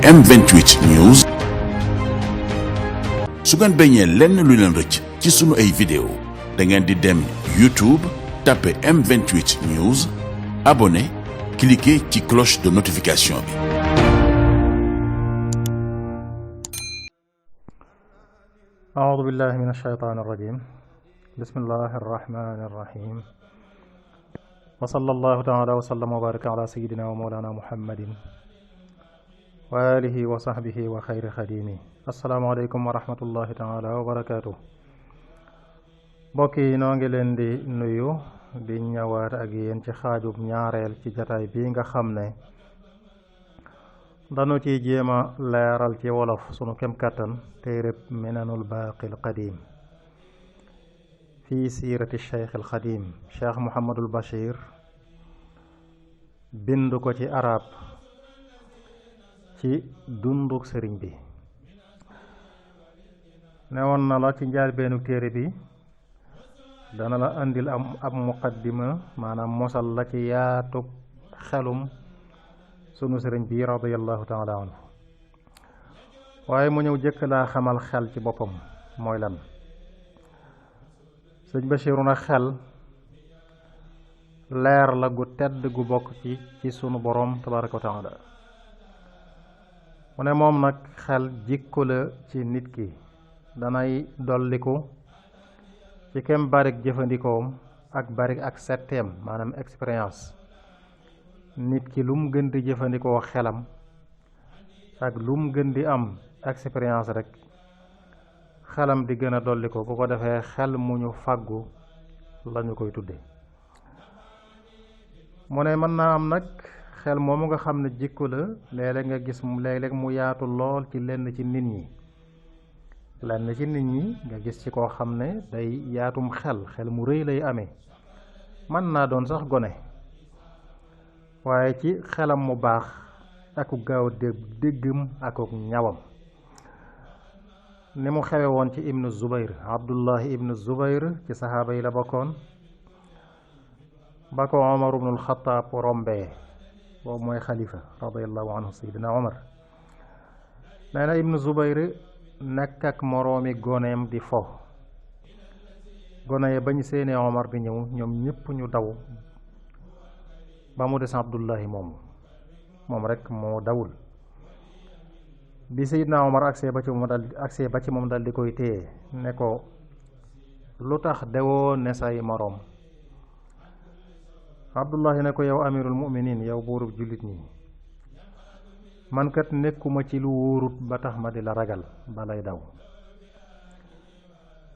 M28 News. su ngeen bañee lenn lu leen rëcc ci sunu ay vidéo da ngeen di dem YouTube tapé M28 News abonné cliquer ci cloche de notification bi. أعوذ بالله من الشيطان الرجيم بسم الله الرحمن الرحيم وصلى الله تعالى وسلم وبارك على سيدنا ومولانا محمد وآله وصحبه وخير خديمه السلام عليكم ورحمة الله تعالى وبركاته mbokk yi noo ngi leen di nuyu di ñëwaat ak yéen ci xaajub ñaareel ci jataay bii nga xam ne danu ci jéema leeral ci wolof sunu kem kàttan téereb minanul baaqil qadim fii siirati cheikh al xadim cheikh Mouhamadul Bachir bind ko ci arab ci dunduk sëriñ bi newoon na la ci njaalbeenu téere bi dana la andil ab muqaddima maanaam mosal la ci yaatug xelum sunu sëriñ bi radiyallahu taala anhu waaye mu ñëw jëkk laa xamal xel ci boppam mooy lan sëñ Bachiru na xel leer la gu tedd gu bokk ci sunu borom tabaraka wa taala mu ne moom nag xel jikko la ci nit ki danay dolliku ci kem barik jëfandikoom ak barik ak setteem maanaam expérience nit ki lu mu gën di jëfandikoo xelam ak lu mu gën di am expérience rek xelam di gën a dolli ko bu ko defee xel mu ñu fàggu lañu koy tudde mu ne mën naa am nag xel moomu nga xam ne jikko la léeg-léeg nga gis léeg-léeg mu yaatu lool ci lenn ci nit ñi nga gis ci koo xam ne day yaatum xel mu rëy lay amee mën naa doon sax gone waaye ci xelam mu baax aku gaaw déggam akuk ñawam ni mu xewe woon ci ibnu Zubayr Abdullahi ibnu Zubayr ci saxaaba yi la bokkoon ba ko Omar ibnul Xataab rombee boobu mooy xalifa radiyallahu anhu sayyidina Omar nee na ibnu Zubayr nekk ak moroomi goneem di fo gone yi bañ seenee Omar di ñëw ñoom ñépp ñu daw ba mu des Abdullahi moom rek moo dawul bi Seydina Omar agsee ba ci moom dal di koy téye ne ko lu tax dewoo ne say moroom Abdullahi ne ko yow amirul muminin yow buurub jullit ñi man kat nekkuma ci lu wóorut ba tax ma di la ragal balay daw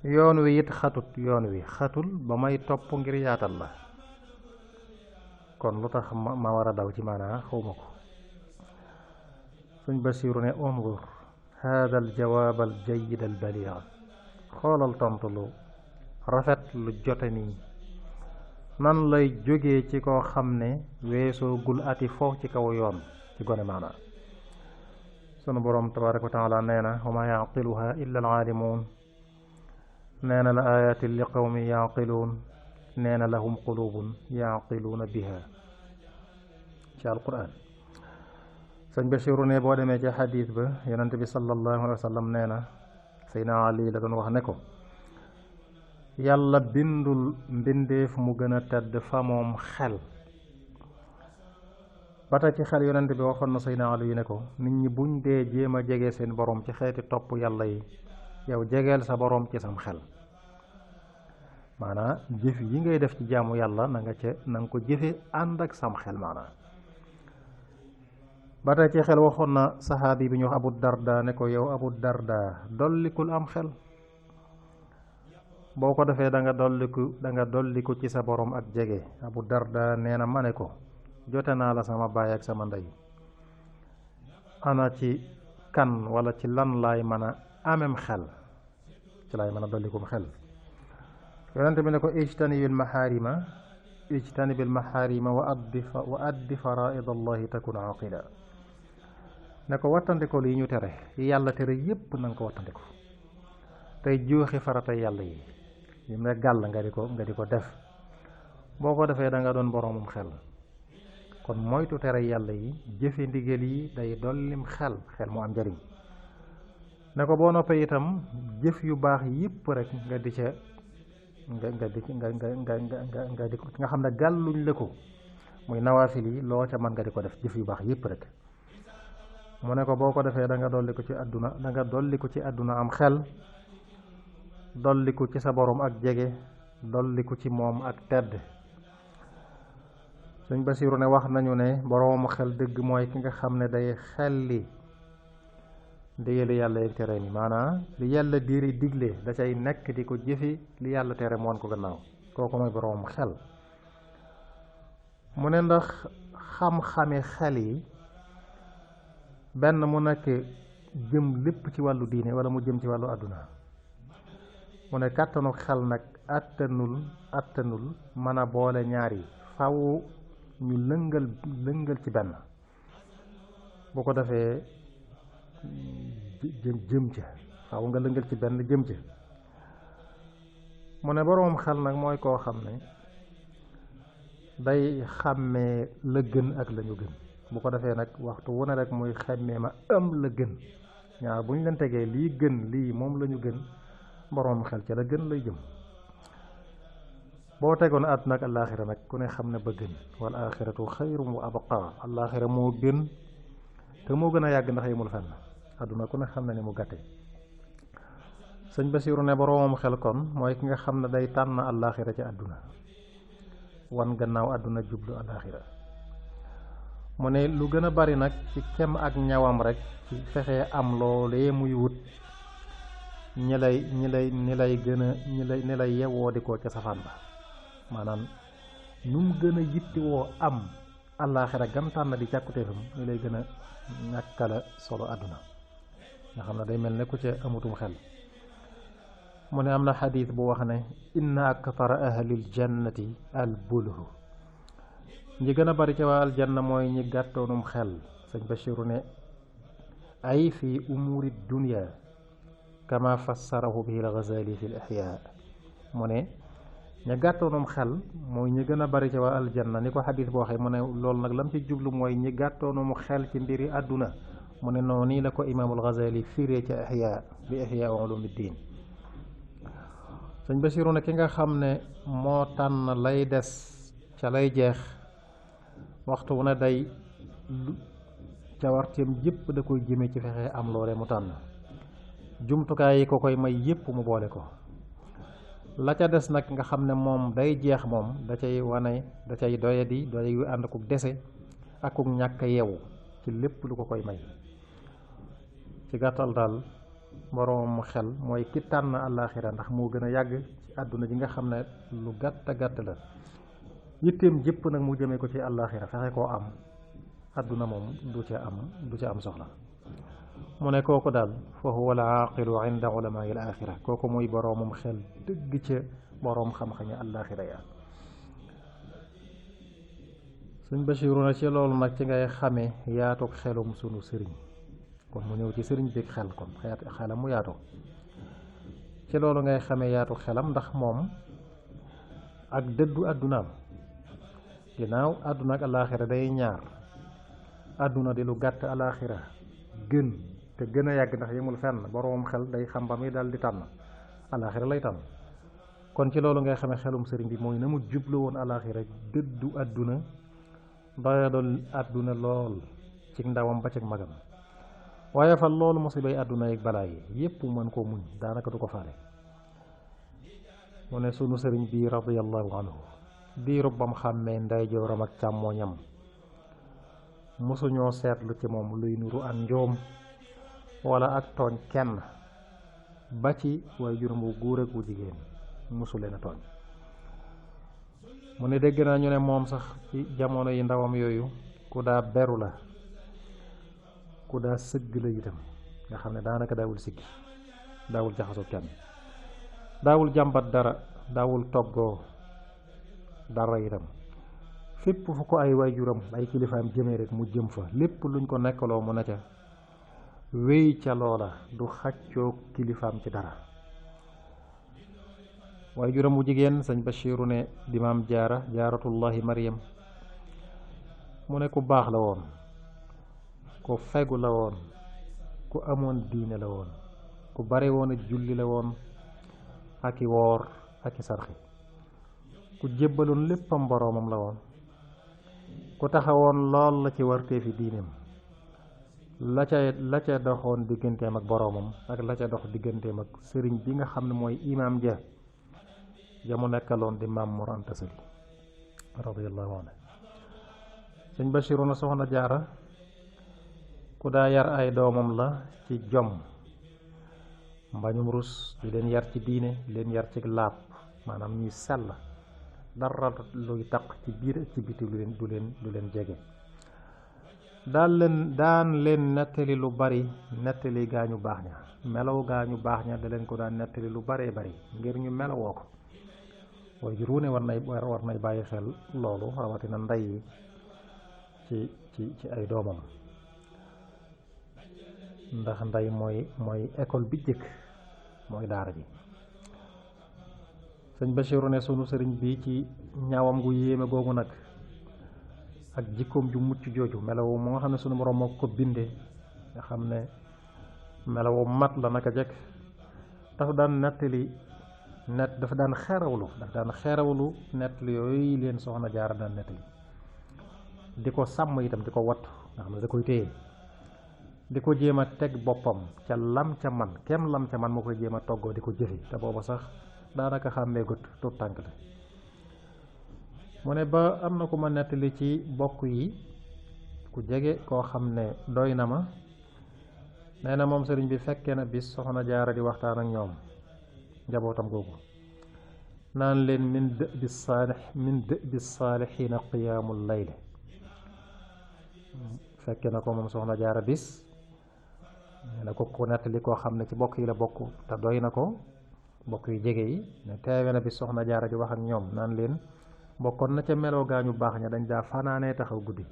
yoon wi it xatul ba may topp ngir yaatal la kon lu tax ma war a daw ci maanaa xawma ko suñ Basiiru ne unzur hada al jawaab al jayyid al baligh xoolal tontu lu rafet lu jote nii nan lay jógee ci koo xam ne weesoo gul ati foofu ci kaw yoon ci gone maanaa sunu boroom tabaaraka wa taala nee na wa maa yaqiluha illa al aalimuun nee na la ayatin li qawmi yaqiluun nee na lahum qulubun yaqiluuna biha ci alquran sëñ Bachiru ne boo demee ci xadiis ba yonent bi sallallahu alayhi wa sallam nee na Seydina Ali la doon wax ne ko yàlla bindul mbindeef mu gën a tedd fa moom xel ba tey ci xel yonent bi waxoon na Seydina Ali ne ko nit ñi buñ dee jéem a jege seen borom ci xeeti topp yàlla yi yow jegeel sa borom ci sam xel maanaam jëf yi ngay def ci jaamu yàlla na nga ko jëfe ànd ak sam xel maanaam ba tey ci xel waxoon na saxaabi bi ñu wax Abu Darda ne ko yow Abu Darda dollikul am xel boo ko defee da nga dolliku ci sa borom ak jege Abu Darda nee na ma ne ko jote naa la sama baay ak sama ndey ana ci kan wala ci lan laay mën a amem xel ci laay mën a dollikum xel yonent bi ne ko ijtanibil maxaarima wa addi faraid allahi takun aqila ne ko wattandiko yi ñu tere yi yàlla tere yépp na nga ko wattandiko tey jooxi farata yàlla yi mu ne gàll nga di ko def boo ko defee da nga doon boroomum xel kon moytu tere yàlla yi jëfe ndigal yi day dollim xel mu am njariñ ne ko boo noppee itam jëf yu baax yépp rek nga di ca nga di nga xam ne gàlluñ la ko muy nawaafil yi loo ca mën nga di ko def jëf yu baax yépp rek mu ne ko boo ko defee da nga dolli ko ci àdduna da nga dolli ko ci àdduna am xel dolli ko ci sa borom ak jege dolli ko ci moom ak tedd Sëñ Basiiru ne wax nañu ne boroomu xel dëgg mooy ki nga xam ne day xelli ndigali yàlla yeg tere ni maanaam li yàlla diiri digle da cay nekk di ko jëfi li yàlla tere moon ko gannaaw kooku mooy boroomu xel mu ne ndax xam-xami xel yi benn mu nekk jëm lépp ci wàllu diine wala mu jëm ci wàllu àdduna mu ne kàttanu xel nag attanul mën a boole ñaar yi faw ñu lëngal ci benn bu ko defee jëm ca faw nga lëngal ci benn jëm ca mu ne boroom xel nag mooy koo xam ne day xàmmee la gën ak la ñu gën bu ko defee nag waxtu wu ne rek muy xàmmee ma am la gën ñaar bu ñu leen tegee lii gën lii moom la ñu gën boroom xel ca la gën lay jëm boo tegoon àdduna ak alaaxira nag ku ne xam ne ba gën wal aaxiratu xayrum wa abqa alaaxira moo gën te moo gën a yàgg ndax yemul fenn àdduna ku ne xam ne ni mu gàtte Sëñ Basiiru ne boroomam xel kon mooy ki nga xam ne day tànn alaaxira ci àdduna wan gannaaw àdduna jublu alaaxira mu ne lu gën a bari nag ci kem ak ñawam rek ci fexee am loolee muy wut ñi lay gën a ñi lay yewoo di ko ca safaan ba maanaam nu mu gën a yittewoo am àllaaxira gam tànn di càkkutéefam ñu lay gën a ñàkkala solo àdduna nga xam ne day mel ne ku ca amutum xel mu ne am na xadiis bu wax ne inna akthara ahlil jannati al bulhu ñi gën a bari ca waa aljanna mooy ñi gàttoonum xel Sëñ Bachiru ne ay fi umuri dunya kama fassarahu bihi al-Ghazali fi al-Ihya mu ne ña gàttoonum xel mooy ñi gën a bari ca waa aljanna ni ko xadiis boo waxee mu ne loolu nag lam ci jublu mooy ñi gàttoonum xel ci mbiri àdduna mu ne noonu nii la ko imaamul Ghazali firee ca Ihya bi Ihya Ulumuddin Sëñ Bachiru ne ki nga xam ne moo tànn lay des ca lay jeex waxtu wu ne day cawarteem yépp da koy jëme ci fexe am loole mu tànn jumtukaay yi ko koy may yépp mu boole ko la ca des nag nga xam ne moom day jeex moom da cay wane da cay doyadi doy yu ànd akuk dese akuk ñàkk yewu ci lépp lu ko koy may ci gàttal daal boroom xel mooy ki tànn àllaaxira ndax moo gën a yàgg ci àdduna ji nga xam ne lu gàtt gàtt la yitteem jëpp nag mu jëmee ko ci àllaaxira fexe koo am àdduna moom du ca am soxla mu ne kooku daal fa huwa al-aaqilu inda ulamaa al-aaxira kooku muy boroomum xel dëgg ca boroom xam-xami àllaaxira ya Sëñ Bachiru na ci loolu nag ci ngay xamee yaatug xelum sunu sëriñ kon mu ñëw ci sëriñ bi xel kon xelam mu yaatu ci loolu ngay xamee yaatu xelam ndax moom ak dëddu àddunaam ginnaaw àdduna ak alaaxira day ñaar àdduna di lu gàtt alaaxira gën te gën a yàgg ndax yemul fenn boroom xel day xam ba muy daal di tànn alaaxira lay tànn kon ci loolu ngay xamee xelum sëriñ bi mooy na mu jublu woon alaaxira dëddu àdduna doyadal àdduna lool ci ndawam ba ci magam waaye fa loolu musibay àdduna ak balaa yi yépp mën koo muñ daanaka du ko faale mu ne sunu sëriñ bi radiyallahu anhu diirub bam xàmmee ndeyjooram ak càmmooñam mosuñoo seetlu ci moom luy nuru ak njoom wala ak tooñ kenn ba ci waaye juróom wu góor ak wu jigéen mosu leen a tooñ mu ne dégg naa ñu ne moom sax ci jamono yi ndawam yooyu ku daa beru la ku daa sëgg la itam nga xam ne daanaka daawul siggi daawul jaxasoo kenn daawul jàmbat dara daawul toggoo dara itam fépp fu ko ay waajuram ay kilifaam jëmee rek mu jëm fa lépp luñ ko nekkaloo mu ne ca wéy ca loola du xàccoo kilifaam ci dara waajuram bu jigéen Sëñ Bachiru ne di maam jaaratullahi Maryam mu ne ku baax la woon, ku fegu la woon, ku amoon diine la woon, ku bare woon a julli la woon ak i woor ak i sarxi, ku jébbaloon léppam boroomam la woon, ku taxawoon lool la ci warteefi diineem, la ca doxoon digganteem ak boroomam ak la ca dox digganteem ak sëriñ bi nga xam ne mooy imaam ja mu nekkaloon di Maam Mor Anta Sali radiyallahu anhu. sëñ Bachiru na soxna Jaara ku daa yar ay doomam la ci jom, mbañum rus, di leen yar ci diine, di leen yar ci laab, maanaam ñuy sell, dara luy taq ci biir ci biti du leen jege. daan leen nettali lu bari, nettali gaañu baax ña, melaw gaañu baax ña da leen ko daan nettali lu baree bari ngir ñu melawoo ko. waaye juru ne war nay bàyyi xel loolu, rawatina ndey yi ci ay doomam, ndax ndey mooy école bi jëkk, mooy daara ji. sëñ Bachiru ne sunu sëriñ bi ci ñaawam gu yéeme googu nag ak jikkoom ju mucc jooju, melawu mu nga xam ne sunu borom moo ko bindee, nga xam ne melawu mat la naka jekk, dafa daan nettali dafa daan xeerawlu nettali yooyu leen soxna Jaara daan nettali, di ko sàmm itam, di ko wattu, nga xam ne da koy téye, di ko jéem a teg boppam ca lam ca man, kem lam ca man moo koy jéem a toggoo di ko jëfe, te booba sax daanaka xàmmee gut tuut tànk la. mu ne ba am na ku ma nettali ci bokk yi, ku jege koo xam ne doy na ma, nee na moom sëriñ bi fekkee na bis soxna Jaara di waxtaan ak ñoom njabootam googu naan leen min dëbi saalixiina qiyaamul layli. fekke na ko moom soxna Jaara bis, nee na ko ku nettali koo xam ne ci bokk yi la bokk te doy na ko, bokk yu jege yi, ne teewe na bis soxna Jaara di wax ak ñoom naan leen bokkoon na ca meloo gaañu baax ña dañ daa fanaanee taxaw guddi.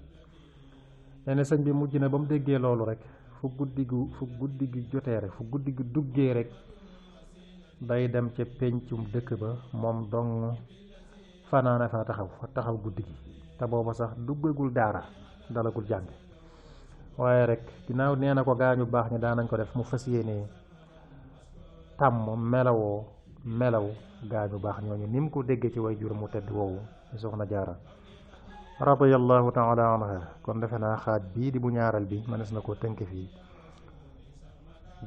nee na sëñ bi mujj na ba mu déggee loolu rek fu guddi gi jotee rek, fu guddi gi duggee rek day dem ca péncum dëkk ba moom dong fanaane fa taxaw guddi gi, te booba sax duggagul daara, dalagul jàng. waaye rek ginnaaw nee na ko gaañu baax ñi daanañ ko def, mu fas yéene tàmm melaw gaañu baax ñooñu ni mu ko déggee ci way jur mu tedd woowu di soxna Jaara radiyallahu taala anha. kon defe naa xaaj bii di bu ñaaral bi mënees na ko tënk fii,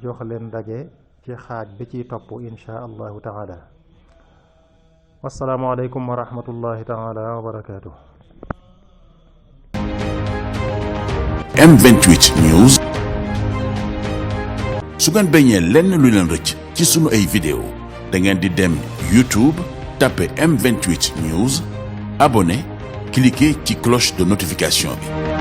jox leen daje ci xaaj bi ciy topp insha allahu taala. wassalaamu aleykum wa rahmatullahi taala wa barakaatuh. M28 News. su ngeen bañee lenn lu leen rëcc ci sunu ay vidéo da ngeen di dem YouTube tapé M28 News, abonné, cliquer ci cloche de notification bi.